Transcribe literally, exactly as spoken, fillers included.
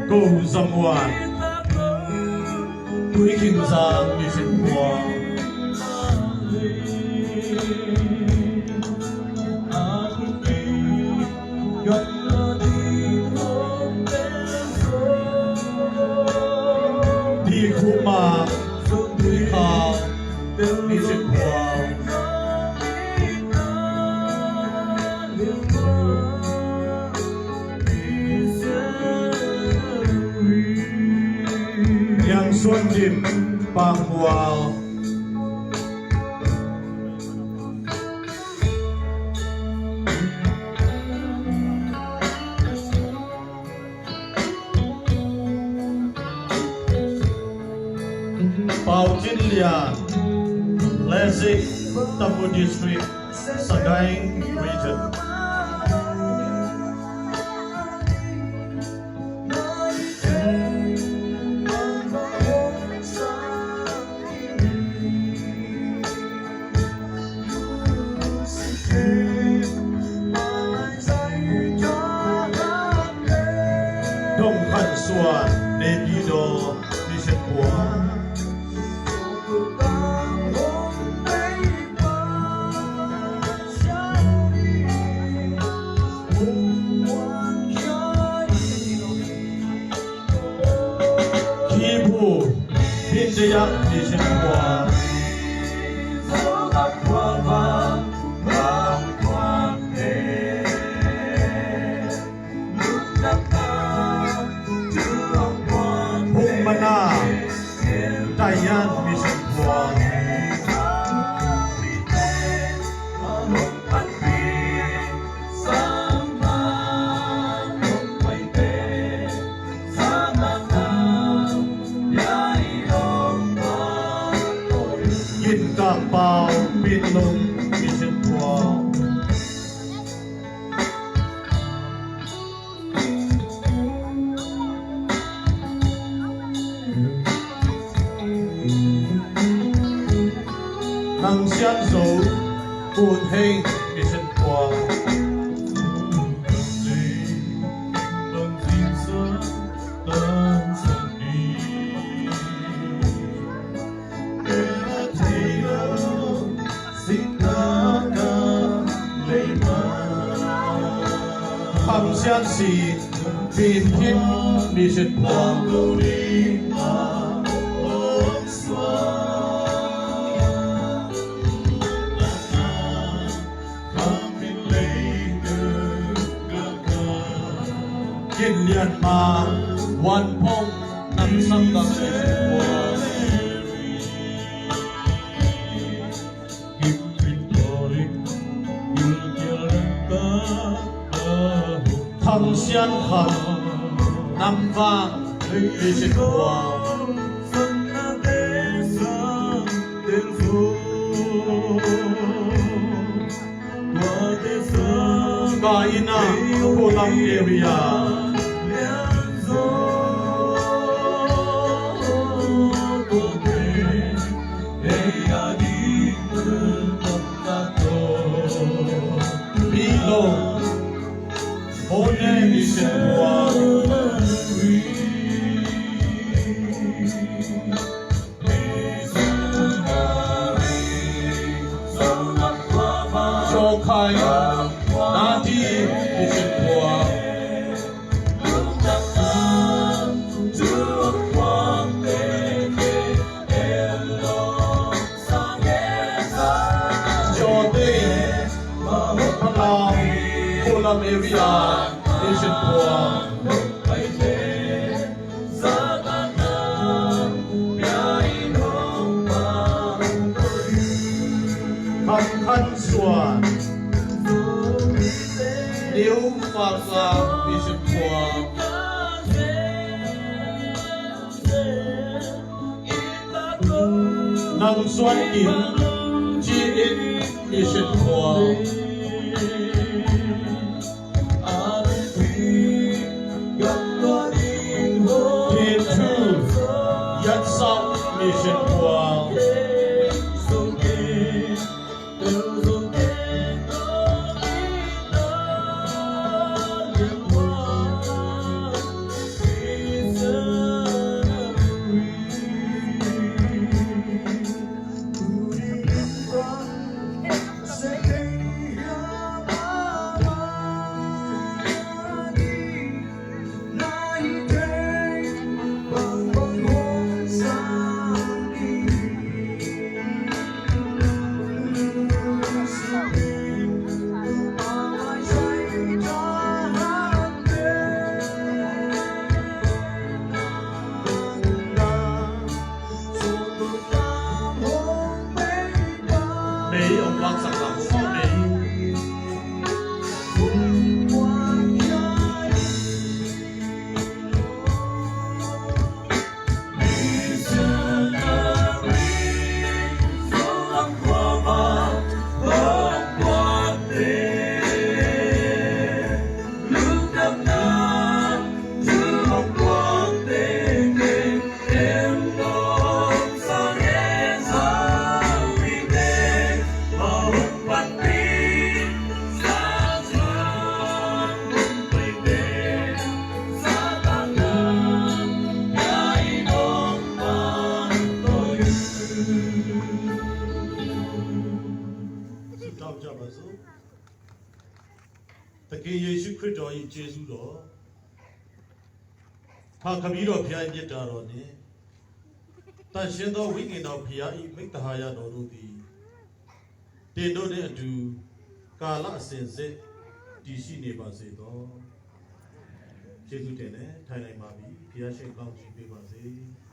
Ko Za Muan, Tuikhing Zang Mission Puang. Di Khuma, Tui Kha, Mission Puang. Niang Suan Dim, Pangmual. Pau Cin Lian, Lesik, Tamu District, Sagaing Region. Dong Khan Suan, Naypyidaw Mission Puang. Kibu, Bindayak Mission Puang. Bukmana, Tayan Mission Puang. Gin Kang Pau, Pinlung Mission Puang. Nang Sian Zo, Kun Heng Mission Puang. Kham Sian Si, Pin Thin Mission Puang. Gin Lian Ma, Wan Phong, Nam Sang Gam Mission Puang. Thang Sian Kham, Nam Vang Mission Puang. Ka Ina, Kolam area. Bilo, Hone Mission Puang. Sawkhai, Nadi Mission Puang. Jawte, Palau, Kolam area, Mission Puang. Kham Khan Suan, New Phak Lam Mission Puang. Nang Suan Kim, Ci In Mission Puang. Gin Thu, Yat Sau Mission Puang. သခင်ယေရှုခရစ်တော်၏ကျေးဇူးတော်၊ ဖခင်ခမည်းတော်ဘုရား၏မေတ္တာတော်နှင့်၊ သန့်ရှင်းသောဝိညာဉ်တော်ဘုရား၏မိတ်သဟာယတော်တို့သည် သင်တို့နှင့်အတူ ကာလအစဉ်အဆက် တည်ရှိနေပါစေသော။ ကျေးဇူးတင်တယ်။ ထိုင်နိုင်ပါပြီ။ ဘုရားရှင်ကောင်းချီးပေးပါစေ။